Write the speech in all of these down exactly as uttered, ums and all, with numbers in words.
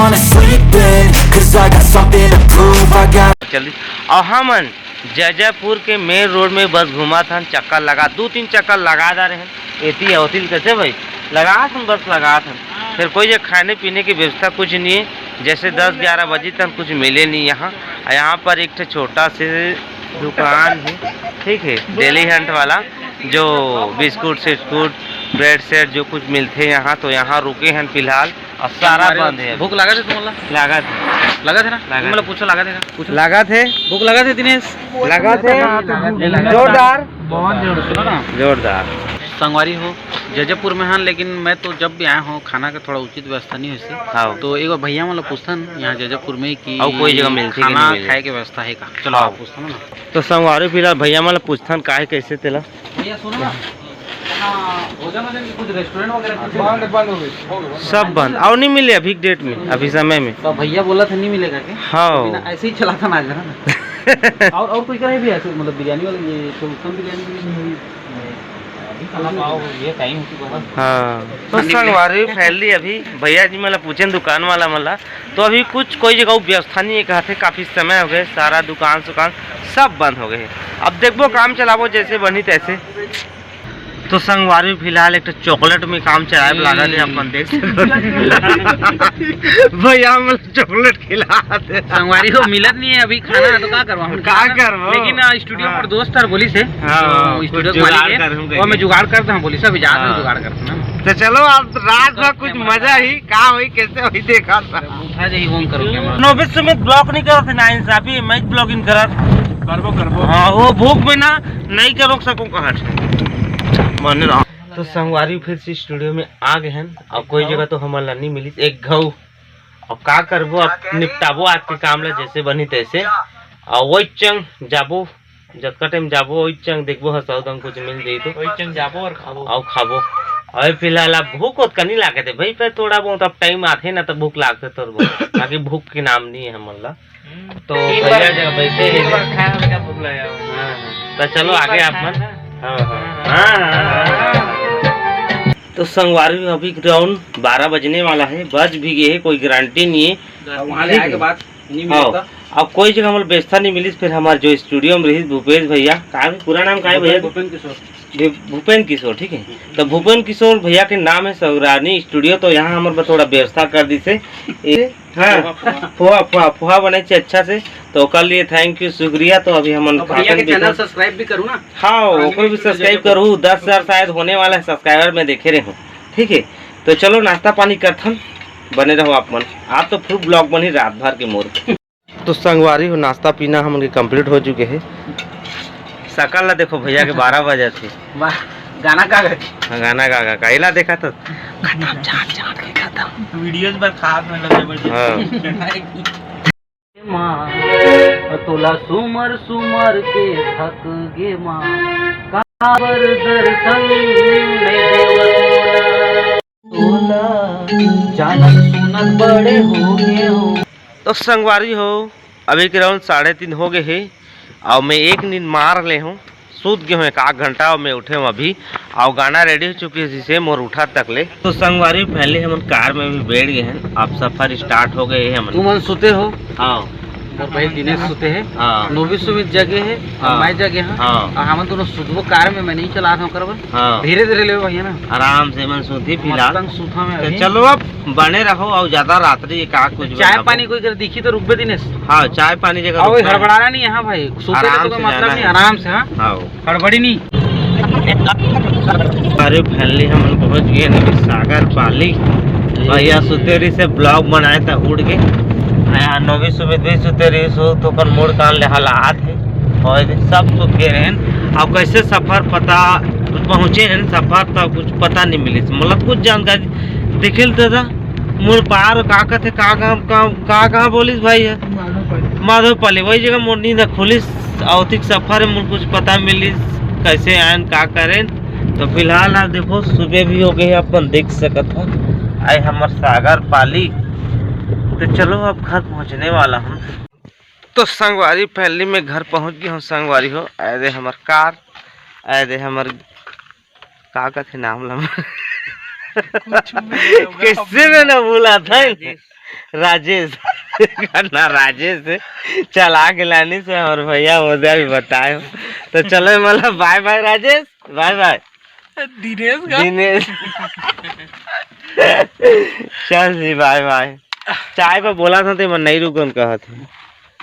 Wanna sleep in, cause I got something to prove. I got चल दी। और हमन जैजैपुर के मेन रोड में बस घूमत हन, चक्कर लगा, दू तीन चक्कर लगा डारे हन, एती ओती ल। कैसे भाई? लगात हन, बस लगात हन। फिर कोई जे खाने पीने की व्यवस्था कुछ नहीं है, जैसे दस ग्यारह बजे तक कुछ मिले नहीं यहाँ। और यहाँ पर एक ठो छोटा से दुकान है, ठीक है, डेली हंट वाला, जो बिस्कुट सिस्कुट, ब्रेड सेड जो कुछ मिलते हैं यहाँ, तो यहाँ रुके हैं फिलहाल। और सारा बंद है। भूख लागत हे तुमला? लागत हे। लागत हे ना? लागत तुमला हे। पूछो, लागत हे ना? पूछो। लागत हे। भूख लागत हे, दिनेश? लागत हे। जोरदार। बहुत जोर से ना। जोरदार। संगवारी हो, जैजैपुर में हन, लेकिन मैं तो जब भी आया हूँ, खाना के थोड़ा उचित व्यवस्था नहीं होइसे। हाँ। तो एक बार भैया मन ला पूछथन यहाँ जैजैपुर में कि और कोई जगह मिलथे कि खाना नहीं मिलथे? खाए के व्यवस्था है का? चलो, हाँ। आप पूछथन ना। तो संगवारी फिलहाल भैया मन ला पूछथन का हे, कैसे तेला। भैया सुनो ना, यहाँ भोजन वोजन की कुछ रेस्टोरेंट वगैरह कुछ बंद, बंद हो गई। सब बंद, और नहीं मिले अभी डेट में, अभी समय में। तो भैया बोला था नहीं मिलेगा क्या? हाँ। बिना ऐसे ही चला था ना आज, है ना? और, और कोई करे भी ऐसे, मतलब बिरयानी वाला, ये तो उत्तम बिरयानी भी नहीं हुई। अभी खाना पाओ, ये टाइम हो चुका है। हाँ। तो संगवारी फैमिली अभी भैया जी मन ला पूछेन, दुकान वाला मन ला, तो अभी कुछ कोई जगह व्यवस्था नहीं है, कहा थे काफ़ी समय हो गए, सारा दुकान सुकान सब बंद हो गए। अब देखबो, काम चलाबो जैसे बनी तैसे। तो संगवारी फिलहाल एक ठो चॉकलेट में काम चलाए ला लागत हे, अपन देख सकत हो। भैया मन चॉकलेट खिलात हे। संगवारी हो, मिलत नहीं है अभी खाना, तो का करबो हम? का करबो? लेकिन, अ, स्टूडियो हाँ। पर दोस्त हर बोलिस हे, हाँ, जो कुछ स्टूडियो के जुगाड़ मालिक हे, करहूँ वो मैं कहिके। जुगाड़ करता हूँ बोलिस, अभी जात हूँ हाँ। जुगाड़ करता हूँ। तो चलो, अब रात में कुछ मजा ही, का होई, कैसे होई, देखा था। उठा जाई, on करो कैमरा। नोबित सुमित ब्लॉग नहीं करत हे, नाइंसाफी, मैं ब्लॉगिंग करत। करबो, करबो। हाँ, वो भूख में ना, नहीं करो सको कहत। माने ना। तो संगवारी फिर से स्टूडियो में आ गए हैं, और कोई जगह तो हमन ला नहीं मिली, एक घऊ अब का करबो, अब निपटाबो आज के काम ला जैसे बनी तैसे। और वही चंग जाबो, जतका टाइम जाबो वही चंग देखबो, हसौदन कुछ मिल जाई तो वही चंग जाबो और खाबो। और खाबो। अभी फिलहाल अब भूख ओतका नहीं लागत हे भाई, फिर थोड़ा बहुत अब टाइम आथे ना तो भूख लागथे थोड़ा बहुत, बाकी भूख के नाम नहीं है हमन ला। हम्म। तो एक भैया बार, जगह बैठे एक हैं। बार खाए में क्या भूख लगा? हाँ, हाँ। तो चलो एक आगे बार आप खाए मन। ना। हाँ, हाँ। हाँ, हाँ, हाँ, हाँ। तो संगवारी अभी राउंड बारह बजने वाला है, बज भी गए है, कोई गारंटी नहीं है। वहाँ ले आए के बाद नहीं हाँ, मिलता। अब कोई जगह हमारे व्यवस्था नहीं मिली, फिर हमारे जो स्टूडियो में रही भूपेश भैया, का भी पूरा नाम का है भैया? भूपेंद्र किशोर। भू-, भूपेंद्र किशोर, ठीक है। तो भूपेंद्र किशोर भैया के नाम है सौरानी स्टूडियो, तो यहाँ हमारे थोड़ा व्यवस्था कर दी से। ए, हाँ, पोहा, पोहा, पोहा, पोहा बने छे अच्छा से, तो ओकर लिए thank you, शुक्रिया। तो अभी हमन और भैया खातन के चैनल देखो। सब्सक्राइब भी करू ना। हाँ, हाँ, ओकर भी YouTube सब्सक्राइब देखो। करू, दस हज़ार शायद होने वाला है सब्सक्राइबर, मैं देखे रहे हूँ, ठीक है। तो चलो नाश्ता पानी करथन, बने रहो आप मन, आप तो फुल ब्लॉग बनी रात भर के मोर। तो संगवारी हो, नाश्ता पीना हमन के कंप्लीट हो चुके हे। सकल ला देखो भैया के बारह बजे थे। वाह, गाना गा गा के। हाँ, गाना गा गा के। एला देखा तो खत्म, जान, जान के खत्म। वीडियोज बर खास में लगे बड़े। हाँ। माँ, तोला सुमर सुमर के थक गे माँ, काबर दर्शन में देवत मोला। तोला जानत सुनत बड़े हो गेंव। तो संगवारी हो, अभी के राउंड साढ़े तीन हो गए हे, और मैं एक नींद मार ले हूँ, सूत गए हूँ एक आध घंटा, और मैं उठे हूँ अभी, और गाना रेडी हो चुके हे, जिसे मोर उठा तक ले। तो संगवारी, पहले हमन कार में भी बैठ गए हैं, अब सफर स्टार्ट हो गए है हमन। तुमन सुते हो? हाँ। मोर भाई दिनेश सुते हे। हाँ। नोबी सुमित जगे हे, हाँ। मैं जगे हूँ। हाँ। और हमन दोनों सुतबो कार में, मैं नहीं चला रहा हूँ करबो। हाँ। धीरे धीरे लेबो भैया ना। आराम से मन सुती फिलहाल। मस्तंग सुता मैं तो अभी। चलो अब बने रहो, और ज्यादा रात्रि का कुछ चाय बनाबो। पानी कोई कर दिखी तो रुकबे दिनेश। हाँ, चाय पानी जगह और कोई रुकना है। हड़बड़ाना नहीं है, हाँ भाई, सुते आराम रहे तो से कोई जाना मतलब नहीं, है। आराम से, हाँ। हाँ। हड़बड़ी नहीं। अरे फैमिली, हमन पहुंच गए हैं अभी सागर पाली। भैया सुते रही से ब्लॉग बनाए था उड़ के। यहाँ नोबी सुमित भी सुते रही सो तो अपन मोड़ कान ले हालात है। और सब सुत गए रहन। अब कैसे सफर पता पहुँचे हैं सफर तो कुछ पता नहीं मिली, मतलब कुछ जानकारी देखे ले दादा। मोर पार का कथे, का कहाँ, का, का कहाँ बोलिस भाई है? माधोपाली। माधोपाली, वही जगह मोर नींद खुलिस। अवतिक सफर में मोर कुछ पता मिलिस, कैसे आयन, का करेन। तो फिलहाल आप देखो, सुबह भी हो गए, अपन देख सकत हो। आए हमर सागर पाली। तो चलो, अब घर पहुँचने वाला हूँ। तो संगवारी, फाइनली मैं घर पहुँच गया हूँ संगवारी हो। आए दे हमर कार, आए दे हमर का कथे नाम ला? कुछ भी नहीं होगा, कैसे मैं ना भूला था। राजेश। राजेश। ना, राजेश चला के लानी से हमर भैया ओदे भी बताए हो। तो चलो, मतलब, बाय बाय राजेश, बाय बाय। दिनेश का? दिनेश। चल जी, बाय बाय। चाय पर बोला था तो मैं नहीं रुकन कहत हूँ।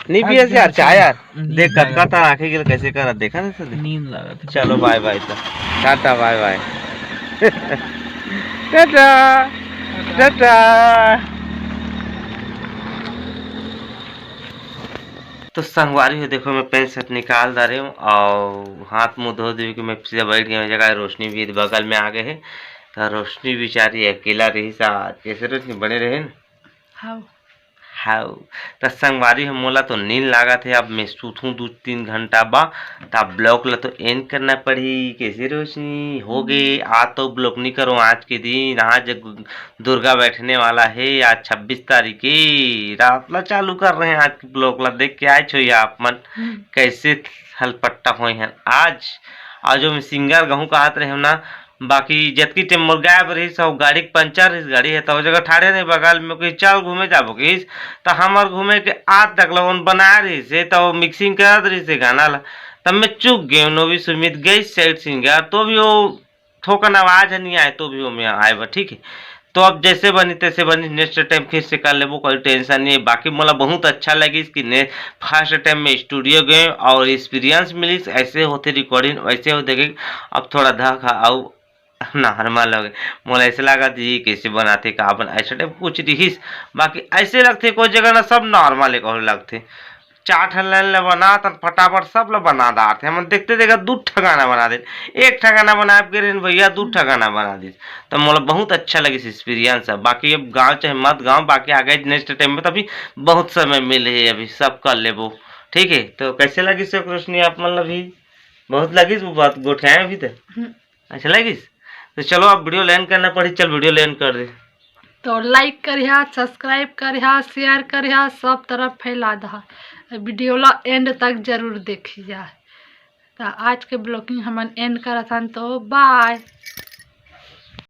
नहीं पिए से यार चाय यार। नहीं देख, कतका लगा। तर आंखें गिर कैसे करत, देखा था तूने? नींद लागत है। चलो, बाय बाय तो। टाटा, बाय बाय। टाटा। टाटा। तो संगवारी हो, देखो, मैं पैंट शर्ट निकाल डारे हूँ और हाथ मुंह धो धो के मैं सीधा बैठ गया हूँ जगह। रोशनी भी बगल में आ गए है। तो रोशनी बेचारी अकेला रही सा, कैसे रोशनी बने रहे न? हाँ। हाँ। तो संगवारी हो, मोला तो नींद लागत है, अब मैं सूतूं दू तीन घंटा बा, तब ब्लॉग ला तो एंड करना पड़ी। कैसे रोशनी हो गए? आज तो ब्लॉग नहीं करो आज के दिन, आज दुर्गा बैठने वाला है, आज छब्बीस तारीख है। रात ला चालू कर रहे हैं आज के ब्लॉग ला, देख के आए छो आप मन हम्म। कैसे हलपट्टा होए हैं आज। और जो मैं सिंगर गहूँ कहत रहे हो ना, बाकी जतकी टाइम मोर गायब रहिस, अउ गाड़ी के पंचर रहिस, गाड़ी हे त ओ जगह ठाड़े रहे बगल में, कहिस, "चल घूमे जाबो," कहिस। त हमर घूमे के आज तक लोगन बना रहिस हे, त ओ मिक्सिंग करत रहिस हे गाना ला। तब मैं चूक गए, नोवी सुमित गई साइड सिंगर, तो भी वो थोकन आवाज ह नहीं आए, तो भी वो में आए बा, ठीक है। तो अब जैसे बनी तैसे बनी, नेक्स्ट टाइम फिर से कर लेबो, कोई टेंशन नहीं है। बाकी मोला बहुत अच्छा लगिस कि ने फर्स्ट टाइम में स्टूडियो गए और एक्सपीरियंस मिलिस, ऐसे होते रिकॉर्डिंग, वैसे हो देखे। अब थोड़ा धक हा, अउ नॉर्मल हो गए। मोला ऐसे लागत ये कैसे बनाते का अपन, ऐसे टाइप कुछ रिहिस। बाकी ऐसे लगथे कोई जगह ना, सब नॉर्मल एक और लगथे। चार ठन लाइन ले बनात हन, फटाफट सब ला बना डारथे। हमन देखते देखत दू ठा गाना बना देन, एक ठा गाना बनाए के रहिन भैया, दू ठा गाना बना दिस। तो मोला बहुत अच्छा लगिस एक्सपीरियंस है। बाकी अब गाँव चाहे मत गाँव, बाकी आगे नेक्स्ट टाइम में तो अभी बहुत समय मिले है, अभी सब कर लेबो, ठीक है। तो कैसे लगिस रोशनी आप मन ला भी? बहुत लगिस वो बात गोठियाए अभी तो। हम्म। अच्छा लगिस? तो चलो, अब वीडियो ला एंड करना पड़ी, चल वीडियो ला एंड कर दे। तो लाइक करिहा, सब्सक्राइब करिहा, शेयर करिहा, सब तरफ फैला दहा। वीडियो ला एंड तक जरूर देखिहा। तो आज के ब्लॉगिंग हमन एंड करत हन, तो बाय।